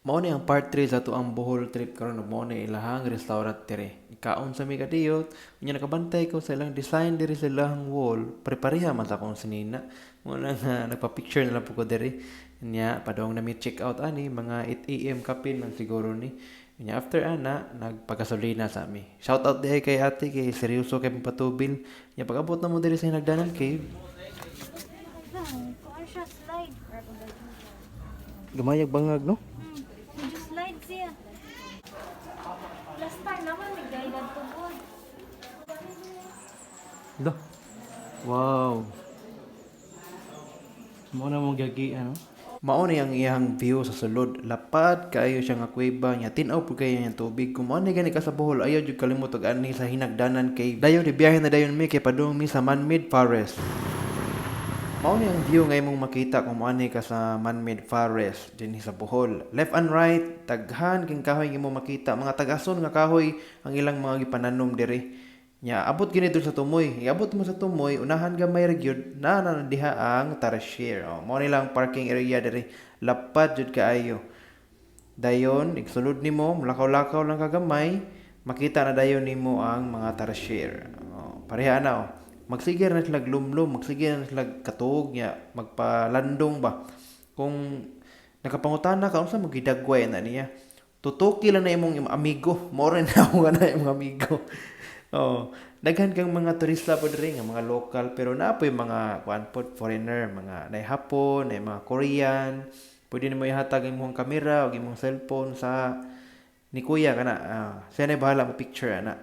Mao ni ang part 3 sa atoang Bohol trip karon ug mao ni ilahang restaurant diri. Kaon sa mi kadiyot, unya nakabantay ko sa ilang design diri sa ilahang wall, pare-pareha man sa akong sinina. Mao na nga nagpa-picture na lang po ko diri. Nya padong na mi check out ani mga 8 AM kapin man siguro ni. Nya after ana nagpagasolina sa mi. Shout out diay kay ate kay seryoso kay patubil. Nya pag-abot na mo diri sa Hinagdanan Cave. Kuan siya slide. Gamayag bangag, no? Medyo slide siya. Last time naman, may guided tugod. Do. Wow. Mo na mong gagi ano? Mao ni ang iyang view sa sulod. Lapad kaayo siya nga kuweba nya tin-aw pud kayo niyang tubig. Kung mao ni gani ka sa Bohol, ayaw jud kalimot og anhi sa Hinagdanan Cave. Dayon biyahe na dayon mi kay padung mi sa man-made forest. Mao ni ang view nga imong makita kung moanhi ka sa man-made forest dinhi sa Bohol. Left and right, daghan king kahoy nga imong makita, mga tagason nga kahoy ang ilang mga gipananom diri. Nya abot gini dul sa tumoy. Iabot mo sa tumoy, unahan gamay ra gyud na na diha ang Tarsier. Oh, mao ni lang parking area diri. Lapad jud kaayo. Dayon, igsulod nimo, mulakaw-lakaw lang ka gamay, makita na dayon nimo ang mga tarsier. Oh, pareha na oh. Magsige na sila lumlum, magsige na sila katuog nya, magpalandong ba. Kung nakapangutana ka unsa mo gidagway na niya. Tutuki lang na imong amigo, mao ra na ako na imong amigo. Oh, daghan kang mga turista po diri nga mga local pero naa poy mga kuan pod foreigner, mga nay Hapon, nay mga Korean. Pwede nimo ihatag ang imong kamera o imong cellphone sa ni kuya kana. Siya na bahala mo picture ana.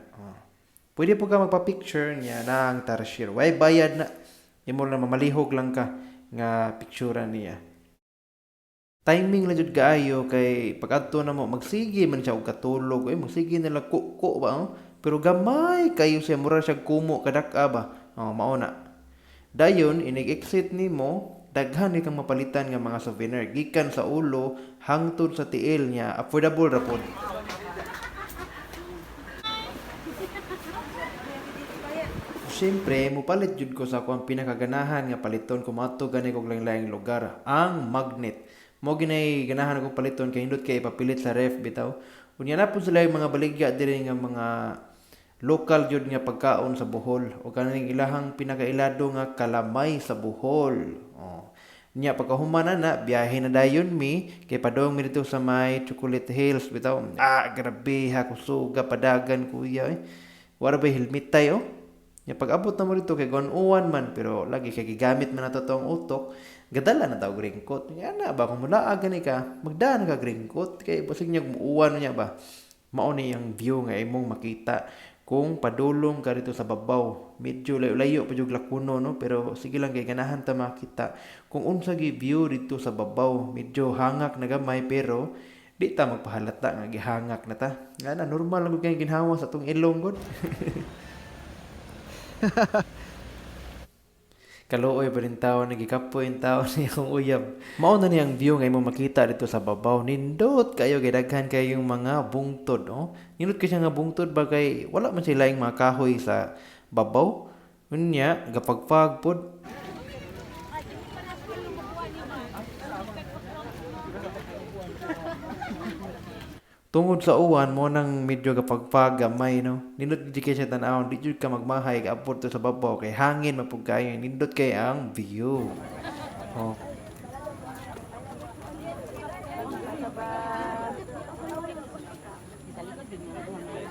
Pwede po ka magpa-picture niya na ang tarsier. Way bayad na. Imo lang mamalihog lang ka nga picture niya. Timing lang jud kaayo kay pag-adto na mo magsige man siya og katulog, ay magsige nila kuko ba oh. Pero gamay kayo siya, mura siya kumo kadak-a ba. Oh, mao na. Dayon inig-exit nimo, daghan ni kang mapalitan nga mga souvenir gikan sa ulo hangtod sa tiil niya, affordable ra pod. Siyempre, mupalit jud ko sa akong pinakaganahan nga paliton kung moadto gani kog laing-laing lugar, ang magnet. Mo ginay ganahan akong paliton kay hindot kay ipapilit sa ref bitaw. Unya na pud sila yung mga baligya diri nga mga lokal jud nga pagkaon sa Bohol o kaning ilahang pinakailado nga kalamay sa Bohol. Oh. Nya pagkahuman na biyahe na dayon mi kay padong mi dito sa may Chocolate Hills bitaw. Ah, grabe ha kusuga padagan kuya eh. Wara ba helmet tayo? Nya pag-abot na mo dito kay uwan man pero lagi kay gigamit man nato tong utok, gadala na tawag raincoat. Nya na ba kung mulaag gani ka, magdaan ka raincoat kay basig niya muuwan niya ba. Mao ni ang view nga imong makita kung padulong ka dito sa babaw. Medyo layo-layo pa jud lakuno no, pero sige lang kay ganahan ta makita kung unsa gi view dito sa babaw. Medyo hangak na gamay pero di ta magpahalata nga gihangak na ta. Nga na normal lang gud kay ginhawa sa atong ilong gud. Kaluoy pa rin tao, nagikapoy yung tao ni akong uyab. Mao na niyang view nga imong makita dito sa babaw. Nindot kayo kay daghan kayong mga bungtod, oh. Nindot kay siya nga bungtod ba kay wala man sila yung mga kahoy sa babaw. Unya, gapagpag pod. Tungod sa uwan mo nang medyo gapagpag gamay no. Nindot gid kay siya tan-awon, di jud ka magmahay kaabot to sa babaw kay hangin man pud kayo, nindot kay ang view. Oh.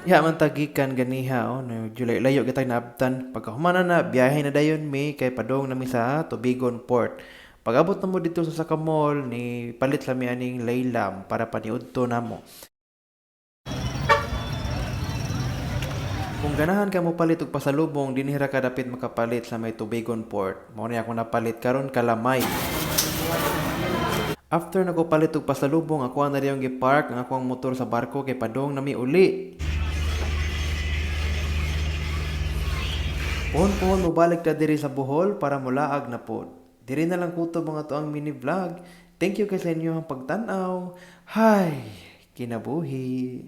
Ya man tagikan ganiha oh, no, medyo layo kitang naabtan. Pagkahuman na biyahe na dayon mi kay padung nami sa Tubigon Port. Pag-abot na mo dito sa Saka Mall ni palit sa mi aning laylam para paniudto namo. Kung ganahan ka mo palit og pasalubong, dinhi ra ka dapit makapalit sa may Tubigon Port. Mao ni ako napalit karon kalamay. After nako palit og pasalubong, ako na rin gi-park ang akong motor sa barko kay padung nami uli. Puhon-puhon mobalik ta diri sa Bohol para mulaag na pod. Diri na lang kutob ang ato ang mini vlog. Thank you kay sa inyo ang pagtan-aw. Hay, kinabuhi.